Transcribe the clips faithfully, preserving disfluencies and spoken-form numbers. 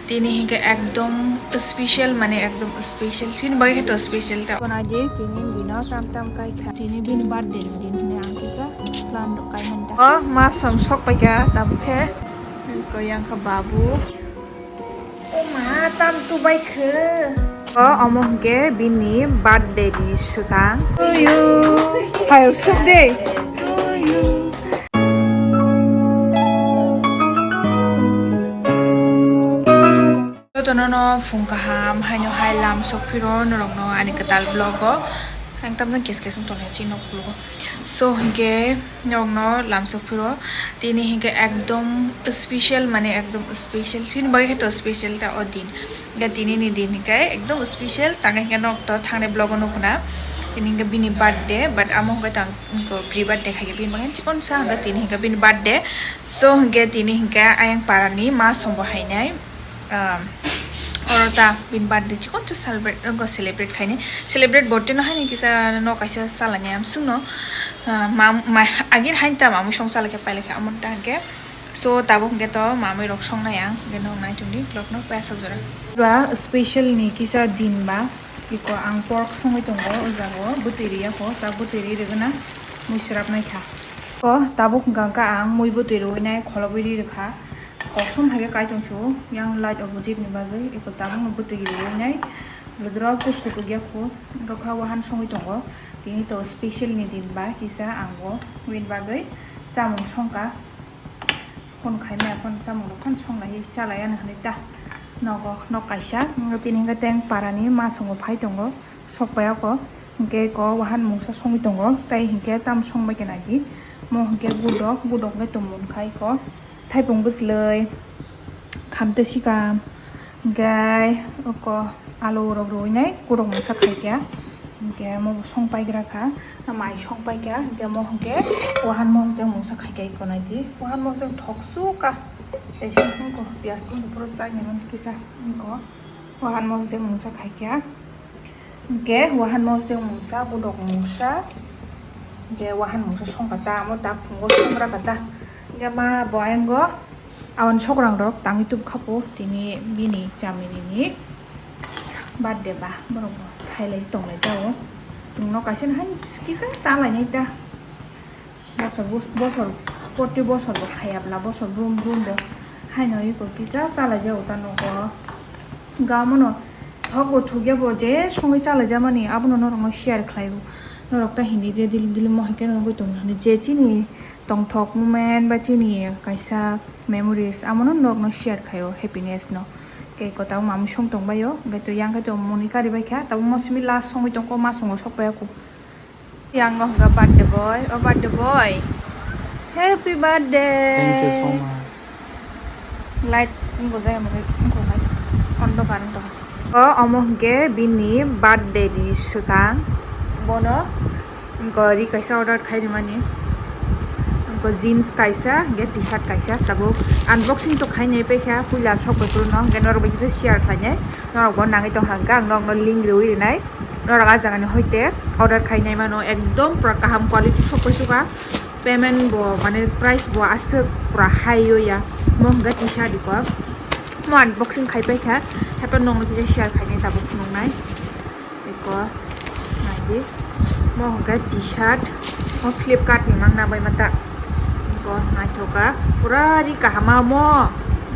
Tini hinkhe ekdom special, mane ekdom special. Chini bagwi khe to special ta. Kona je tini bino tam tam kai kha. Tini bini birthday ni din hwnwi ang kisa plan rok kai manta. O ma song sok pai kha tabuk khe. Ko yang kha babu. O ma tam tu bai khe. O omo hinkhe bini birthday ni swkang. To you. Hai sok de. To you. Jotono no phung kaham, haino hai lam sok phiro norokno ani kwtal vlog o. Ang tamjani kes kes wng tongnai chini nok vlog o. So hinkhe norokno lam sok phiro tini hinkhe ekdom special, mane ekdom special. Chini bagwi khe to special ta o din. Hinkhe tini ni din hinkhe ekdom special. Tang hinkhe nok to thangnai vlog o nukuna. Tini hinkhe bini birthday, but amo hinkhe tang pre birthday khai bini bagwi chikon sa hinkhe tini hinkhe bini birthday. So hinkhe tini hinkhe ayang para ni ma song bo hainai. Ah, oro ta bini birthday chikon cha celebrate, wngkha celebrate khaini. Celebrate birthday no haini kisa no kaisa salani amsung no. Ah, mam-, ma-, agin hain ta mamui song chala khe paila khe amon ta hwnkhe. So tabuk hwnkhe to mamui rok song nai ang, hwnkhe no nai tongdi vlog no pesa jora. Ba special ni kisa din ba, iko ang pork songwi tongo o jaga o, bwtwi riya kho, ta bwtwi ri rwgwna mui swrap nai kha. O tabuk hwnkha kha ang mui bwtwi rwui nai kholobwi ri rwkha. Kosom hai khe kai tong su, yang light opposite ni bagwi, eko tabuk no bwtwi rwui nai. Rwdwrok kus kutuk ya khu, rwkha wahan songwi tongo. Tini to special ni din ba kisa ang bo win bagwi chamung songkha. Phone khai maya phone chamung rok phano song lai chalai ya hinwi ta. Nogo nok kaisa, tini hwnkhe teng para ni ma songo phai tongo. Sok pai ako, hwnkhe ko wahan mungsa songwi tongo, tei hwnkhe tamo song bai khe nai di, mo hwnkhe gudok, gudok hwnkhe tumung khai ko, thaipung bwslwi, khamte sikam, hwnkhe oko alu rok rwui nai gudok mungsa khai kha, hwnkhe mo bo song pai gra kha, mai song pai kha, hwnkhe mo hwnkhe wahan mosdeng mungsa khai kha iko nai di, wahan mosdeng thok su kha, tei se wngko piyaj wngko phuru chai nai mani kisa wngko. Wahan mosdeng mungsa khai kha. Hwnkhe wahan mosdeng mungsa, gudok mungsa. Hwnkhe wahan mungsa songkha ta, amo tak phungo songra kha ta. Hwnkhe ma bo ayang go, awan sokrang rok tangwi tubu kha po, tini bini chamiri ni birthday ba, borok bo khailai tonglai jago. Chwngno kaisa hai kisa chalainai ta. Bosor bus-, bosor, proti bosor bo khaya bwla, bosor brum brum bo haino eko kisa chalai jago ta nogo. Hwnkhe amono thok bo thukya bo je songwi chalai jamani abono norokno share khlaio. Norok ta hindi je dili dili mo hai khe nugwi tongmani je chini tongthok moment ba chini kaisa memories amono norokno share khlaio happiness no. Cake o tabuk mamwi song tongbaio, hwnkhe to yang khe to moni kari bai kha, tabuk mo simi last songwi tongkho, ma songo sok pai ya kho. Yang o hwnkha birthday boy, o birthday boy. Happy birthday. Thank you so much. Light wngkha jaya mani wngkha light. Ondo current tong. O omo hwnkhe bini birthday ni swkang. Bono wngkha ri kaisa order khai rimani. Wngkha jeans kaisa, hwnkhe t-shirt kaisa. Tabuk unboxing to khai nai paikha puila sok bai phuru no. Hwnkhe norok bai kisa share khlainai. Norok bo nangwi tongkha hwnkhe ang norokno link riwi rinai. Norok ah jagani hoite order khainai mano, ekdom pura kaham quality sokpaichuka, payment bo mane price bo aswk pura high o ya. Mo hwnkhe t-shirt iko mo unboxing khaipaikha, haiphano nokno kisa share khainai tabuk phunuknai iko naidi. Mo hwnkhe t-shirt, mo Flipkart ni mangna bai mata. Iko naithoka pura ri kahama mo.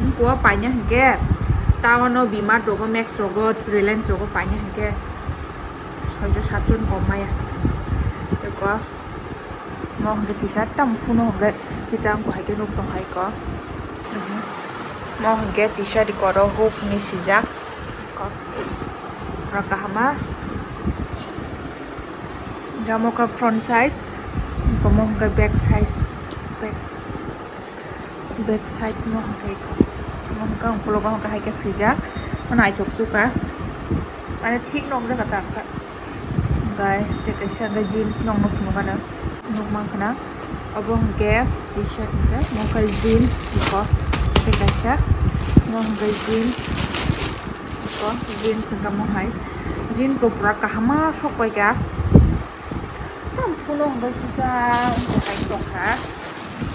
Iko paina hwnkhe tawano V-Mart rogo, Max rogo, Reliance rogo paina hwnkhe soijo satjon kom maya. Eko mo hwnkhe t-shirt tam phunu hwnkhe kisa wngkha hai khe nuk tong hai ko. Mo hwnkhe t-shirt eko ro hook hinwi swijak ko. Pura kahama. Hwnkhe mo khe front size, hwnkhe mo hwnkhe back size. Back side no hwnkhe, mo hwnkhe ang ukulok o hwnkhe hai khe swijak, o naithok suka, mane thik nok jaga ta hwnkhe. Hwnkhe tei kaisa hwnkhe jeans nokno phunukgana, nukmankha na, obo hwnkhe t-shirt hwnkhe, mo hwnkhe jeans hwnkhe, tei kaisa mo hwnkhe jeans hwnkhe, jeans hwnkhe mo hai jeans bo pura kahama sokpaikha. Tam phuno hwnkhe kisa wngkha hai tongkha.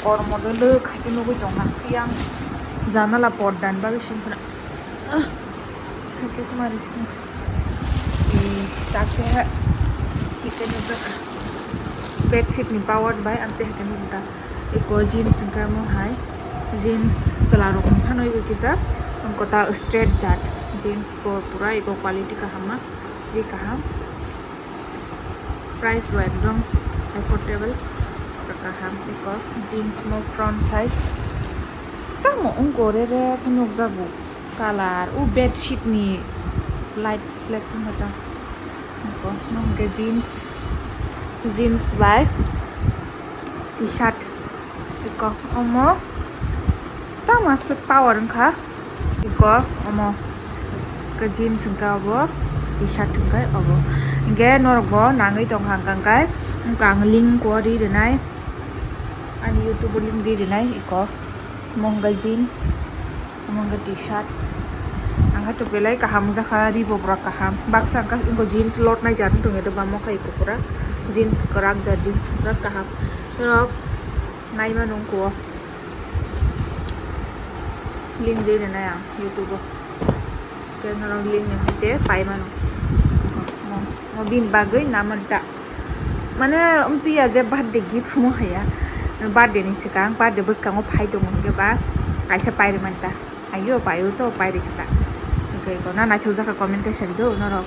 Kormo dwlwk hai khe nugwi tongkha. Yang janala porda ni bagwi se wngkha na. Ah, hake sumari sini. Eh, take ha. Thik khe nukjakha. Bedsheet ni power bai ang tei hake nukjakha. Eko jeans hwnkhe omo hai. Jeans chwla rok wngphano eko kisa. Wngkha ta straight jat. Jeans bo pura eko quality kaham ma. Ri kaham. Price bo ekdom affordable. Kaham eko jeans no front size. Tamo wngkha re re khe nukjago. Colour o bedsheet ni light black wngkha ta. Eko no hwnkhe jeans, jeans bai t-shirt. Eko omo tamo aswk power wngkha. Eko omo ke jeans wngkha obo, t-shirt wngkha obo. Hwnkhe norok bo nangwi tongkha hwnkha hwnkhe wngkha ang link o ri rwnai, ani YouTube o link ri rwnai eko. Omo hwnkha jeans, omo hwnkha t-shirt. Ang kha to belai kaham wngjakha, ri bo pura kaham. Baksa wngkha eko jeans lot nai jani tongya doba mo kha eko pura jeans kwrak jadi pura kaham. Norok naima nung kuo. Link ri rwnai ang YouTube o. Khe norok link ni hai te pai mano. Mo, mo bini bagwi naman ta. Mane, umtwi ya je birthday gift mo haya. Birthday ni swkang, birthday bwskango phai tongo hwnkhe ba kaisa pai rwmani ta. Ayo, paio to, pai rikha ta. Hwnkhe eko na naithok jaka comment kaisa ri do norok.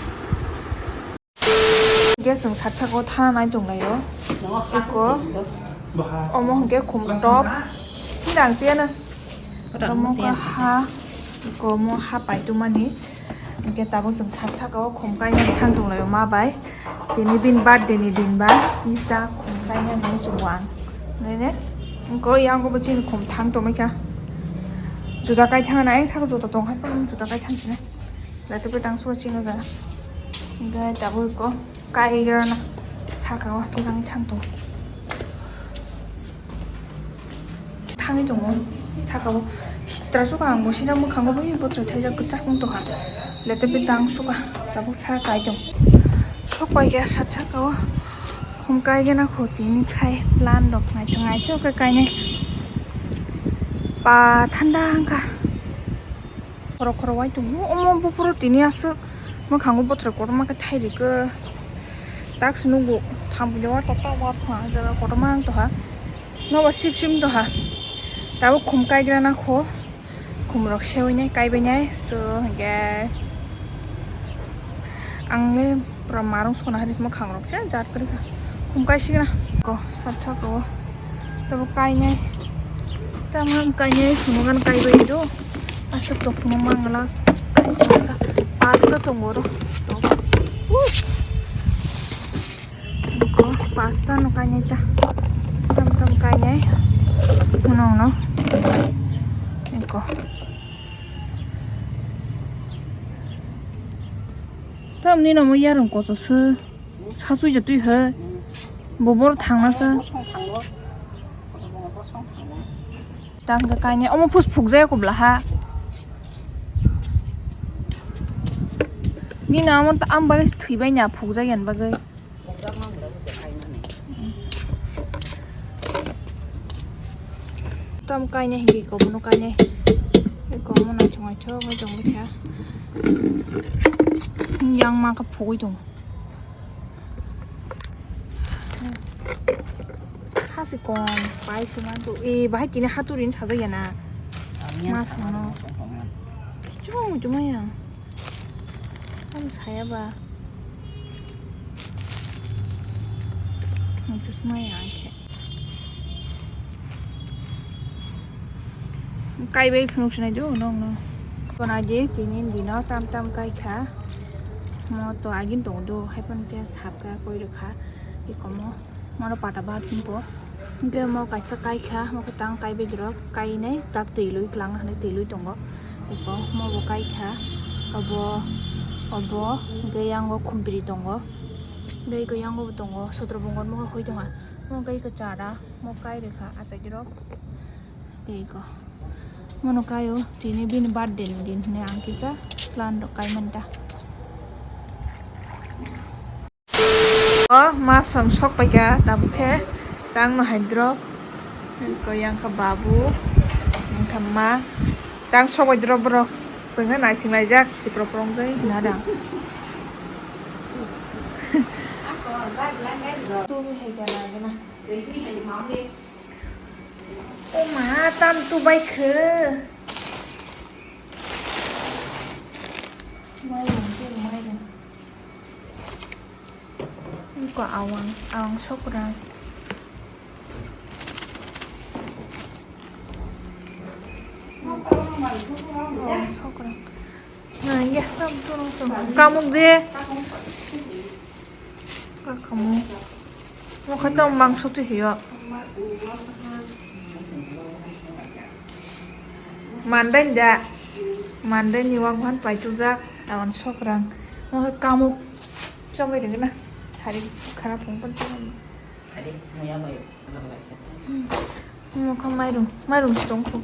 Hwnkhe chwng sat saka o thana nai tong lai o. Eko omo hwnkhe khum top. Hindang tiya na. Omo khe ha. Eko omo ha pai tongmani. Hwnkhe tabuk chwng sat saka o khum kainani thang tong lai o ma bai. Tini bini birthday ni din bai kisa khum kainani muchungo ang. Nene. Eko yang bo chini khum thang tongmai kha. Juda kai thang na, ang saka juda tong hai phano juda kai thang sini. Lato pe tang suwa chino da. Hingke tabuk eko kaigra na saka o tang thang tong. Thangwi tongo saka o. Sitra suka ang bo sina mwkhango bai bothro thaijak kwchak wng tongkha. Lato pe tang suka tabuk sa kai tong. Sok pai khe sat saka o. Khum kai gana kho tini khai plan rok nai tong ai to kai nai. Pa thanda wngkha. Khoro khoro wai tongo. Omo buphuru tini aswk mwkhango bothor kotorma khe thai rikhe. Taksino bo thambo jaga kotor wa phang jaga kotorma wng tongha. Nobo sip sim tongha. Tabuk khum kaigra na kho. Khum rok sewi nai kaibai nai. So hwnkhe ang le pura marung sona hai mwkhang rok se jat kwrwi kha. Khum kai signa. Ko sat saka o. Tabo kainai. Tamo kainai sumo gan kaibai do. Aswk tokma mangala. Kaisa pasta tongo ro. Ko pasta no kainai ta. Tam tam kainai. Uno uno. Eko. Tamni nomo yarung koso se. Sasui ja twi he. Bobor thangna se. Bosong thango. Bosong thango. Tang ka kaine omo phus phuk jaya kubla ha. Ni na omo ta am bagwi thwi bai na phuk jaya ni bagwi. Tam kaine hingi ko bono kaine. Ko mo na chungai cho mo jong kya. Yang ma ka phugui tong. Hasi kong, pai si man tu. Eh, bahai tini haturin saja ya na. Mas no. Cuma cuma ya. Kamu saya ba. Mutus maya angke. Kaibai phunuk sinai do nong no. Konai di tini dino tam tam kai kha. Mo to agin tong do hai pan khe sap kha koi rwkha. Ikomo moro pata ba thumpo. Hingke mo kaisa kai kha mo khe tang kaibai rok kainai tak twi lui klang hanai twi lui tongo. Iko mo bo kai kha obo obo hingke yango khumpiri tongo. Tei iko yango bo tongo sotro bongor mo khe hoi tonga. Mo khe iko chara mo kai rwkha achaidi rok. Tei iko mono kaio tini bini birthday ni din hwnwi ang kisa plan rok kai manta. O ma song sok paikha tabuk khe tang no hai drop. Iko yang kha babu wngkha ma tang sok bai drop borok. Tengka naising laijak, chipro prong tei hina da. Tu hai da lai gana. O ma, tam tu bai khe. Mai rung, tu mai rung. Ko awang, awang sokrang. Awang sokrang. Nah, ya, tam tu nang tu. Kamuk de. Ka kamuk. Mo khatam mangso tu hiyo. Mandai da. Mandai ni wang han pai tu jak. Awang sokrang. Mo kamuk. Chomai ringna. Sari khana phung pan chomai. Sari muya bai. Mo kha mairum, mairum stong kho.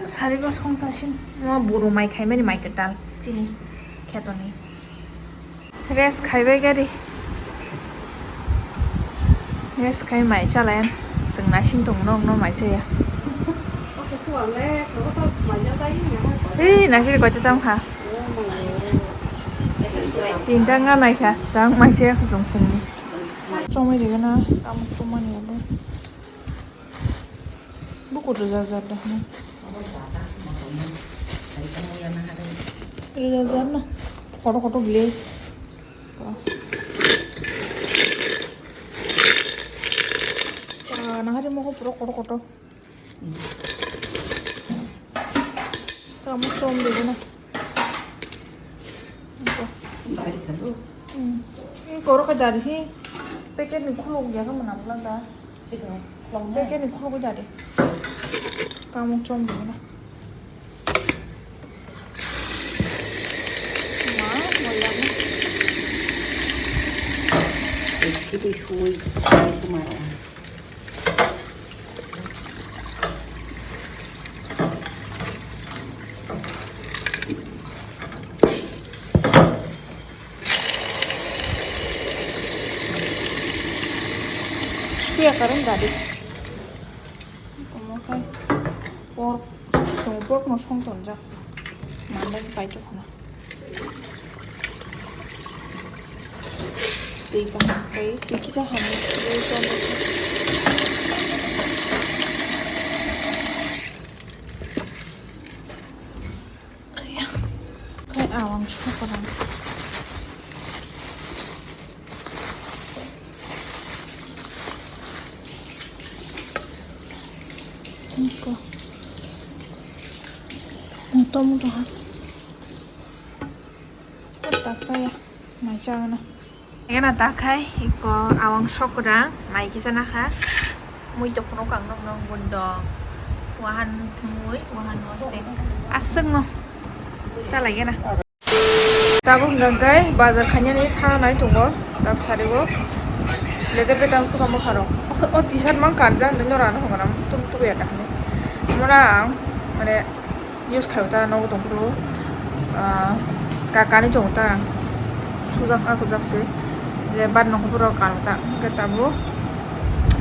Sari go song sa sin. Mo buru mai khai mani mai ketal. Chini. Khetoni. Rest khaibai gari. Rest khai mai chalayan. Seng nasing tong nong no mai saya. Ei, nasiri koita tam kha. Tinta nga nai kha. Tang mai saya khusung phungni. Chomai riga na. Tam chomani obo. Buku rwjak jak da hwnwi. Rwjak jak na. Kotor kotor glue. Ah, nahari mokol pura kotor kotor. Kamu som dulu na. Bari kha do. Hmm. Ini korok ka dari hi. Packet ni khuluk ya ka mana bulan da. Packet ni khuluk dari. Kamu som dulu na. Ma, wala na. Itu shui, shui sama. Kuya karung gadi. Omo khai pork, chwng pork no song tonjak. Mandai pai to khana. Twi kaham khai, twi kisa hamya, twi tomato. Aiya, khai awang sokora. Niko. Moto moto ha. Tasaya. Mai chana. Ena ta khai iko awang sokora mai kisa nakha. Mui to phunuk ang nok nok bundo. Wahan thumui, wahan mostek. Aswk no. Chalai gena. Tabuk hwnkha khe bazar khainani thangnai tongo, tak sari o leather pant ang swkang bwkha rok. O t-shirt mang kanjak hinwi norano hwnwi tum tubuya ta hinwi. Omo ang mane use khaio ta nogo tongphuru, ah, ka-, kanwi tongo ta. Sujak a kujak se je bar nongkhor pura kano ta. Hwnkhe tabuk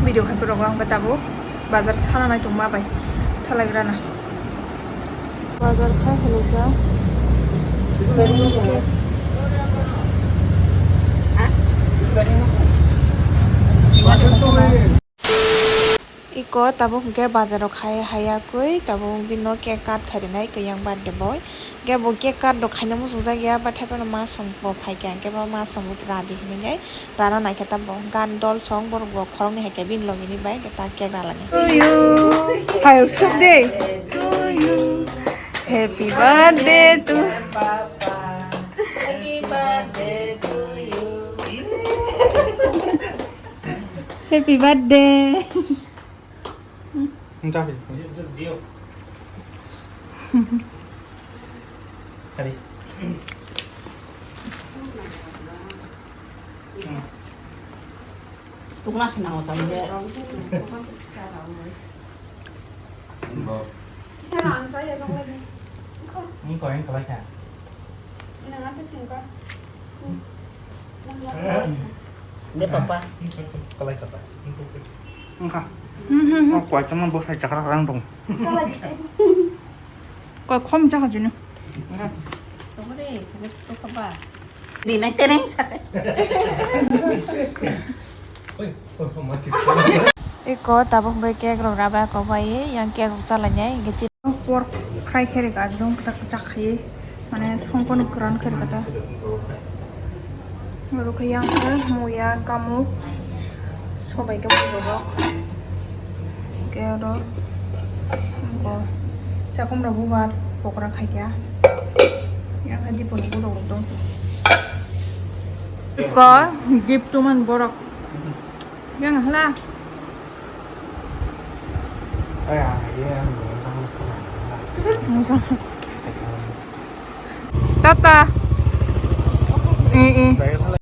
video khai phuru rok hwnkhe tabuk bazar thangnai tongma bai thalai grana. Bazar khai khwlaijak. Iko tabuk hwnkhe bazaro khai hayakwi tabuk bini cake cut khai rwnai kwchwng birthday boy. Hwnkhe bo cake cut rok khaina muchungjak ya, bathai phano ma song bo phaikha, hwnkhe bo ma song bo radi hinwi. Rana naikhe ta bo gan dol song borok bo khoroknwi hai khe bini logi ni bai ta cake ralani. To you. Hayok suk de. To you. Happy birthday to. Happy birthday to you. Happy birthday. Nta pi. Hari. Tukna sinang o samde. Bo. Kisa lang sa ya jong lagi. Ni ko yang kelai kan. Nang apa singka? De papa. Kalai kata. Engka. Hmm, hmm, hmm. Oh, kuai cuma bos hai cakar orang dong. Kalai di. Ko khom cha khajuni. Ni nai tereng sate. Iko tabuk hwnkhe cake rok rabai kok bai yang cake rok chalai nai hwnkhe chi. Pork fry khe rwkha ekdom kwchak kwchak khai mane songkon kwran khe rwkha ta. Oro khe yang khe muya kamuk sobai khe muya rok. Hwnkhe oro bo chakum rok bubar pokora khai kha. Yang khe diponi borok rok tong. Ko gift to man borok. Yang hla. Tata. Eh, eh.